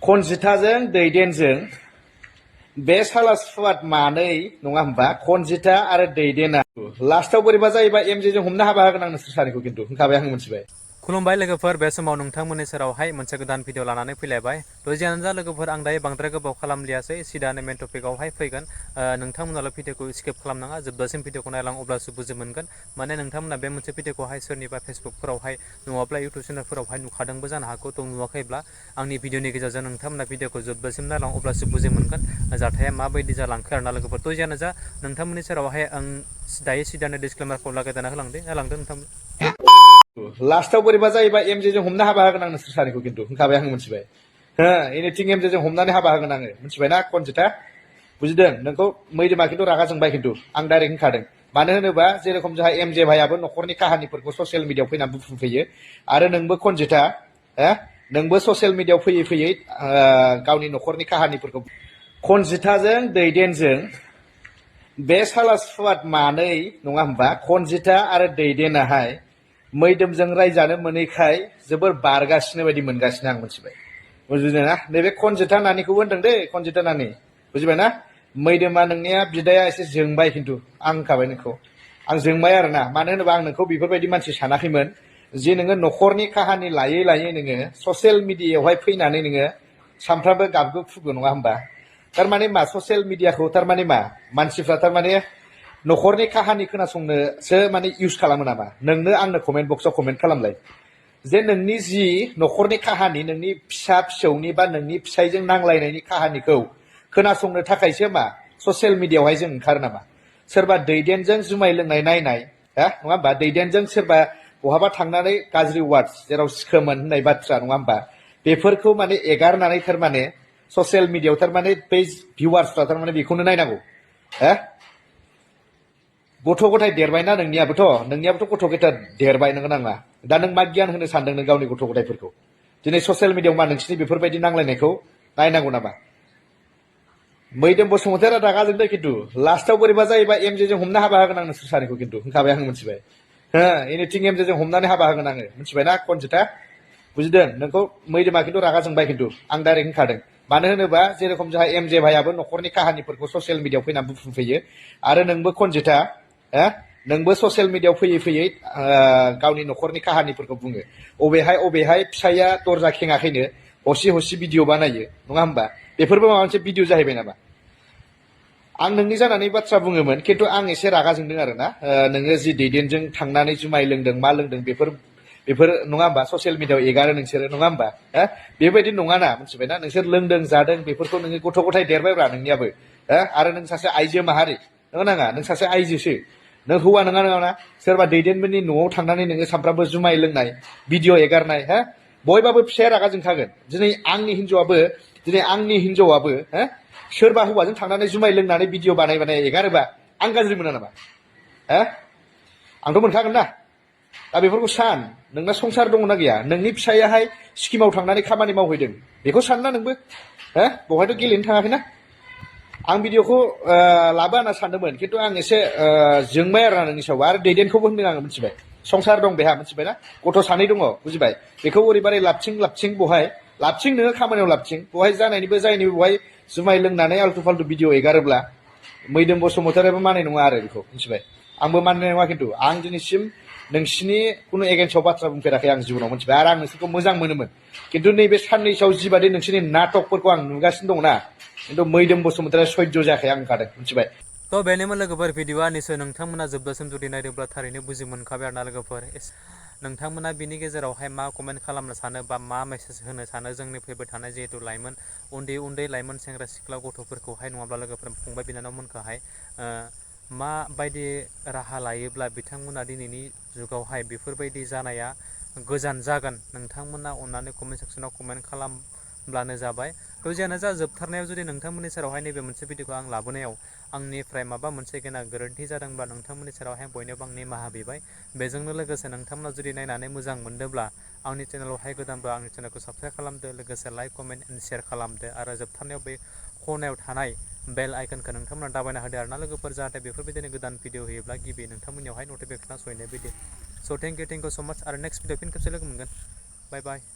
Konjitajwg Dwidenजों बे साला सुवाद मानै नङा होमबा Konjita आरो Dwidena लास्टआव बोरैबा जायोबा एमजेजों हमनो हाबा होगोन आं नोंसोर सानैखौ खिन्थु होनखाबाय आं मोनथिबाय। खुलुमबाय लोगोफोर बे समाव नोंथांमोननि सेरावहाय मोनसे गोदान भिडिअ लानानै फैलायबाय जियानो जा लोगोफोर आं दायो बांद्राय गोबाव खालामलियासै सिदानो मेन टपिकआवहाय फैगोन नोंथांमोनाल' भिडिअखौ स्किप खालामनाङा जोबजासिम भिडिअखौ नायलां अब्लासो बुजि मोनगोन माने नोंथांमोना बे मोनसे भिडिअखौहाय सोरनिबा फेसबुकफोरावहाय नङाब्ला इउटुब चेनेलफोरावहाय नुखादोंबो जानो हागौ दं नुवाखैब्ला आंनि भिडिअनि गेजेरजों नोंथांमोना भिडिअखौ जोबजासिम नायलां अब्लासो बुजि मोनगोन जाथाया माबायदि जालांखो आरोना लोगोफोर जियानो जा नोंथांमोननि सेरावहाय आं दायो सिदानो डिसक्लेमारखौ लागायना होलांदों नोंथांमोन लास्टआव बोरैबा जायोबा एमजेजों हमनो हाबा होगोन आं नोंसोर सानैखौ खिन्थु होनखाबाय आं मोनथिबाय हो एनिथिं एमजेजों हमनानै हाबा होगोन आङो मोनथिबायना Konjita बुजिदों नोंखौ मैदोमा खिन्थु रागा जोंबाय खिन्थु आं डाइरेक्ट होनखादों मानो होनोबा जेरखम जोंहा एमजे भाइयाबो न'खरनि काहानिफोरखौ ससियेल मिडियायाव फैनानै बुंफैयो आरो नोंबो Konjita नोंबो ससियेल मिडियायाव फैयै फैयै गावनि न'खरनि काहानिफोरखौ Konjitajwg Dwidenजों बे साला सुवाद मानै नङा होमबा Konjita आरो Dwidenaहाय मैदोमजों रायजानो मोनैखाय जोबोर बारगासिनो बायदि मोनगासिनो आं मोनथिबाय बुजिदों ना नैबे Konjita नानिखौबो होनदों दे Konjita नानि बुजिबाय ना मैदोमा नोंनिया बिदाया एसे जोंबाय खिन्थु आं होनखाबाय नोंखौ आं जोंबाय आरोना मानो होनोबा आं नोंखौ बेफोरबायदि मानसि सानाखैमोन जे नोङो न'खरनि काहानि लायै लायै नोङो ससियेल मिडियायावहाय फैनानै नोङो सानफ्रामबो गाबगु फुगु नङा होमबा थारमाने मा ससियेल मिडियाखौ थारमाने मा मानसिफ्रा थारमाने न'खरनि काहानि खोनासंनोसो माने इउज खालामो नामा नोंनो आंनो कमेन्ट बक्सआव कमेन्ट खालामलाय जे नोंनि जि न'खरनि काहानि नोंनि फिसा फिसौनि बा नोंनि फिसायजों नांलायनायनि काहानिखौ खोनासंनो थाखायसो मा ससियेल मिडियायावहाय जों ओंखारो नामा सोरबा Dwidenजों जुमाय लोंनाय नायनाय नङा होमबा Dwidenजों सोरबा बहाबा थांनानै गाज्रि वार्डस जेराव सिखोमोन होननाय बाथ्रा नङा होमबा बेफोरखौ माने एगारनानै थारमाने ससियेल मिडियायाव थारमाने बै भिउवार्सफ्रा थारमाने बेखौनो नायनांगौ गथ' गथाय देरबायना नोंनियाबोथ' गथ' गथाय देरबाय नोङो नाङा दा नों मा गियान होनो सानदों नों गावनि गथ' गथायफोरखौ दिनै ससियेल मिडियायाव मा नोंसिनि बेफोरबायदि नांलायनायखौ नायनांगौ नामा Mwidhwm Brothera रागा जोंदों खिन्थु लास्टआव बोरैबा जायोबा एमजेजों हमनो हाबा होगोन आं नोंसोर सानैखौ खिन्थु होनखाबाय आं मोनथिबाय हो एनिथिं एमजेजों हमनानै हाबा होगोन आङो मोनथिबायना Konjita बुजिदों नोंखौ मैदोमा खिन्थु रागा जोंबाय खिन्थु आं डाइरेक्ट होनखादों मानो होनोबा जेरखम जोंहा एमजे भाइयाबो न'खरनि काहानिफोरखौ ससियेल मिडियायाव फैनानै बुंफैयो आरो नोंबो Konjita नोंबो ससियेल मिडियायाव फैयै फैयै गावनि न'खरनि काहानिफोरखौ बुङो अबेहाय फिसाया दरजा खेङाखैनो हसि हसि भिडिअ बानायो नङा होमबा बेफोरबो माबा मोनसे भिडिअ जाहैबाय नामा आं नोंनि जानानै बाथ्रा बुङोमोन खिन्थु आं एसे रागा जोंदों आरोना नोङो जि Dwidenजों थांनानै जुमाय लोंदों मा लोंदों बेफोर नङा होमबा ससियेल मिडियायाव एगारो नोंसोरो नङा होमबा बेबायदि नङाना मोनथिबायना नोंसोर लोंदों जादों बेफोरखौ नोङो गथ' गथाय देरबायब्रा नोंनियाबो आरो नों सासे आइजो माहारि नङा नाङा नों सासे आइजोसो नों हौवा नङा सोरबा Dwidenमोननि न'आव थांनानै नोङो सानफ्रामबो जुमाय लोंनाय भिडिअ एगारनाय बयबाबो फिसाया रागा जोंखागोन दिनै आंनि हिनजावाबो सोरबा हौवाजों थांनानै जुमाय लोंनानै भिडिअ बानाय एगारोबा आं गाज्रि मोना नामा आंथ' मोनखागोन ना दा बेफोरखौ सान नोंना संसार दङना गैया नोंनि फिसायाहाय सिक्किमाव थांनानै खामानि मावहैदों बेखौ सानना नोंबो बहायथ' गेलेनो थाङाखैना आं भिडिअखौ लाबो होनना सानदोंमोन खिन्थु आं एसे जोंबाय आरोना नोंनि सायाव आरो Dwidenखौबो होनदों आङो मिथिबाय संसार दं बेहा मिथिबायना गथ' सानै दङ बुजिबाय बेखौ ओरैबारै लाबथिं बहाय लाबथिं नोङो खामानियाव लाबथिं बहाय जानायनिबो जायनिबो बहाय जुमाय लोंनानै आल्टु फाल्टु भिडिअ एगारोब्ला Mwidhwm Brotheraबो मानिनाय नङा आरो बेखौ मिथिबाय आंबो मानिनाय नङा खिन्थु आं दिनैसिम नोंसिनि खुनु एगेन्स्टआव बाथ्रा बुंफेराखै आं जिबनाव मिथिबाय आरो आं नोंसोरखौ मोजां मोनोमोन खिन्थु नैबे साननैसोआव जिबादि नोंसोरनि नाटकफोरखौ आं नुगासिनो दंना खिन्थु Mwidhwm Brothera सयज' जायाखै आं ओंखारदों मिथिबाय बेनोमोन लोगोफोर भिडिअआ निसय नोंथांमोना जोबजासिम जुदि नायदोंब्ला थारैनो बुजि मोनखाबाय आरोना लोगोफोर नोंथांमोना बिनि गेजेरावहाय मा कमेन्ट खालामनो सानो बा मा मेसेज होनो सानो जोंनि फैबाय थानाय जिहेतु लाइमोन उन्दै लाइमोन सेंग्रा सिख्ला गथ'फोरखौहाय नङाब्ला लोगोफोर फंबाय बिनानावमोनखौहाय माबायदि राहा लायोब्ला बिथांमोना दिनैनि जुगावहाय बेफोरबायदि जानाया गोजान जागोन नोंथांमोना अननानै कमेन्ट सेक्सनाव कमेन्ट खालामब्लानो जाबाय जियानो जा जोबथारनायाव जुदि नोंथांमोननि सेरावहाय नैबे मोनसे भिडिअखौ आं लाबोनायाव आंनिफ्राय माबा मोनसे गोरोन्थि जादोंब्ला नोंथांमोननि सेरावहाय बयनोबो आं निमाहा बिबाय बेजोंनो लोगोसे नोंथांमोना जुदि नायनानै मोजां मोनदोंब्ला आंनि चेनेलावहाय गोदानबा आंनि चेनेलखौ साबस्क्राइब खालामदो लोगोसे लाइक कमेन्ट एन्ड शेयार खालामदो आरो जोबथारनायाव बे खनायाव थानाय बेल आइकनखौ नोंथांमोना दाबायना होदो आरोना लोगोफोर जाहाथे बेफोरबायदिनो गोदान भिडिअ होयोब्ला गिबि नोंथांमोननियावहाय नटिफिकेसना सहैनाय बायदि स' थेंक इउ सो माच आरो नेक्स्ट भिडिअ फिन खेबसे लोगो मोनगोन बाय बाय